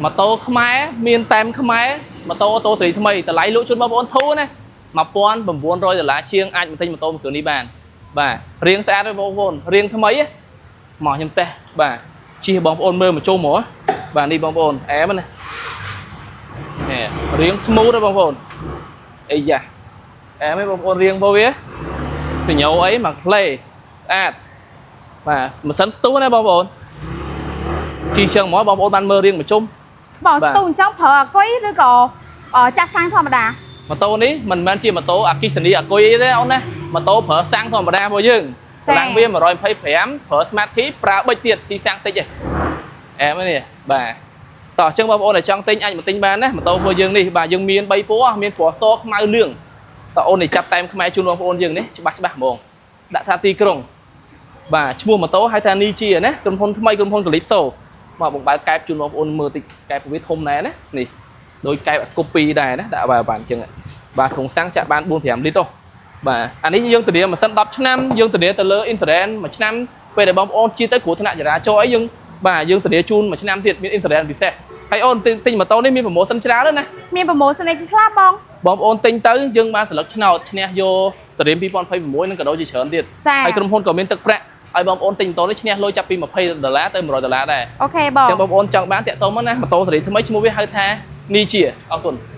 ម៉ូតូខ្មែរមានតែមខ្មែរម៉ូតូអូតូសេរីថ្មីតម្លៃលក់ជូនបងប្អូនធូរណា1900ដុល្លារជាងអាចមកទិញម៉ូតូមួយគ្រឿងនេះបានបាទរៀងស្អាតទេបងប្អូនរៀងថ្មីមកខ្ញុំតេស្តបាទជិះបងប្អូនមើលមកជុំហ៎បាទនេះបងប្អូនអែមណានេះរៀង smooth ទេបងប្អូនអីយ៉ាអែមទេបងប្អូនរៀងរបស់វាសញ្ញោអីមកផ្លេស្អាតបាទម៉ាស៊ីនស្ទូណាបងប្អូនជិះចឹងហ្មងបងប្អូនបានមើលរៀងមកជុំ បង បាទ ស្ទូអញ្ចឹងប្រើអាគុយឬក៏ចាក់សាំងធម្មតា ម៉ូតូនេះមិនមែនជាម៉ូតូអគ្គិសនីអាគុយអីទេអូនណាម៉ូតូប្រើសាំងធម្មតារបស់យើងកម្លាំងវា125ប្រើ smart key ប្រើប៊ិចទៀតស៊ីសាំងតិចឯងអែមនេះបាទតោះអញ្ចឹងបងប្អូនដែលចង់ទិញអាចមកទិញបានណាម៉ូតូរបស់យើងនេះបាទយើងមាន3ពណ៌មានពណ៌សខ្មៅលឿងតោះអូននេះចាប់តែមខ្មែរជូនបងប្អូនយើងនេះច្បាស់ច្បាស់ហ្មងដាក់ថាទីក្រុងបាទឈ្មោះម៉ូតូហៅថា Nijie ណាក្រុមហ៊ុនថ្មីក្រុមហ៊ុន Calypso មកបងបើកកែបជូនបងប្អូនមើលតិចកែបវាធំណែណានេះដូចកែប Scoopy ដែរណាដាក់បាទបាទអញ្ចឹងបាទធុងសាំងចាក់បាន4 5លីត្រហ៎បាទអានេះយើងធានាម៉ាស៊ីន10ឆ្នាំយើងធានាទៅលើ insurance មួយឆ្នាំពេលដែលបងប្អូនជិះទៅគ្រោះថ្នាក់ចរាចរណ៍អីយើងបាទយើងធានាជូនមួយឆ្នាំទៀតមាន insurance ពិសេសហើយអូនទិញទិញម៉ូតូនេះមាន promotion ច្រើនណាស់ណា មាន promotion អីខ្លះបង បងប្អូនទិញទៅយើងបានស្លឹកឆ្នោតឈ្នះយកតរៀម2026និងកាដូជាច្រើនទៀត ចា ហើយក្រុមហ៊ុនក៏មានទឹកប្រាក់ឲ្យបងប្អូនទិញម៉ូតូនេះឈ្នះលុយចាប់ពី20ដុល្លារទៅ100ដុល្លារដែរ OK បង ចឹងបងប្អូនចង់បានតាក់ទងមកណាម៉ូតូសេរីថ្មីឈ្មោះវាហៅថា Nijie អរគុណ។